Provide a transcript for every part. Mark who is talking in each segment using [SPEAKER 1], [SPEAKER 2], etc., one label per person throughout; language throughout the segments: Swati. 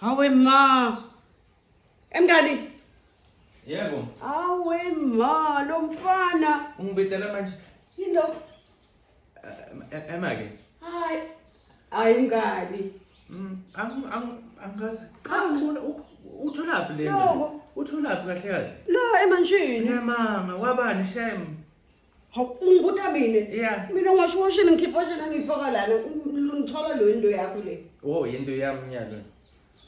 [SPEAKER 1] Hawe ma. Emngani.
[SPEAKER 2] Yebo.
[SPEAKER 1] Hawe ma lo mfana.
[SPEAKER 2] Ungibitela manje.
[SPEAKER 1] Yini lokho?
[SPEAKER 2] Ema ke.
[SPEAKER 1] Hayi. Hayi mngani.
[SPEAKER 2] Ang ang angazi. Cha ngibona utholaphi le
[SPEAKER 1] nto?
[SPEAKER 2] Utholaphi kahle kahle?
[SPEAKER 1] La emanshini.
[SPEAKER 2] Namanga wabani shem.
[SPEAKER 1] Hawu ungibuta mina.
[SPEAKER 2] Yeah.
[SPEAKER 1] Mina ngisho washini ngikhipha washini ngifaka lana ngithola lo into yakho le.
[SPEAKER 2] Oh yinto yami nyalo.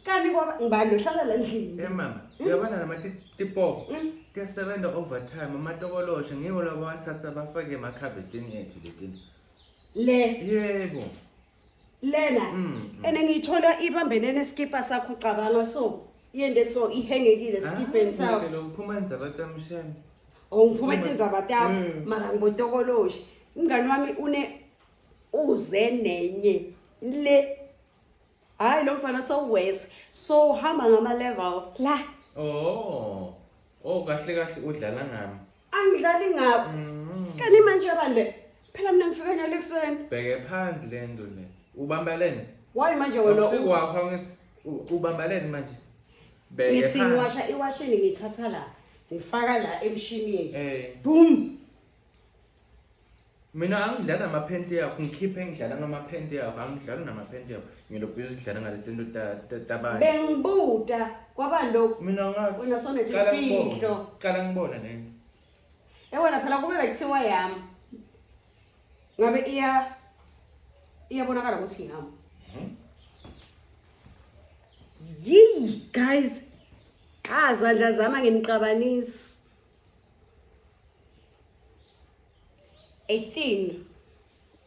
[SPEAKER 1] Kanti kwaba ngibani lohlala la ndlini.
[SPEAKER 2] Eh mama, uyabona lama tipoko. Tiyasebenza overtime amatokoloshe ngiwo laba wathatha bafake emakhabethini ethu letini.
[SPEAKER 1] Le.
[SPEAKER 2] Yebo.
[SPEAKER 1] Lena. Ene ngiyithola ibambene neskipa sakho cabanga so. Yende so ihengekile skipeni sakho.
[SPEAKER 2] Lo uphuma indzaba tami shem.
[SPEAKER 1] Oh ngiphuma etindzaba tami mara ngibotokoloshi. Umngani wami une uze nenye le. Hayi lo mfana so worse. So uhamba ngama levels la.
[SPEAKER 2] Oh. Oh kahle kahle udlala ngami.
[SPEAKER 1] Angidlali ngapho. Kanti manje bandle phela mina ngifika nyalo ekuseni.
[SPEAKER 2] Bheke phansi le nto le. Ubambalene.
[SPEAKER 1] Why manje wena
[SPEAKER 2] Akusikwakho angithi ubambalene manje. Bheke
[SPEAKER 1] ngithi
[SPEAKER 2] phansi.
[SPEAKER 1] ngiwasha iwashini ngithatha la ngifaka la emshinini.
[SPEAKER 2] Eh.
[SPEAKER 1] Boom.
[SPEAKER 2] Mina angidlali namaphenti yakho ngikhiphe ngidlala ngamaphenti yakho angidlali namaphenti yakho ngilo busy kudlala ngale tinto tabanye.
[SPEAKER 1] Bengibuta kwaba lokhu.
[SPEAKER 2] Mina ngathi
[SPEAKER 1] Wena sonetimfihlo.
[SPEAKER 2] Qala ngibona nento.
[SPEAKER 1] Eh wena phela kube bekuthiwa yami. Ngabe iya iyabonakala ukuthi yami. Yee guys. Ah zandla zami anginiqabanisi. 18.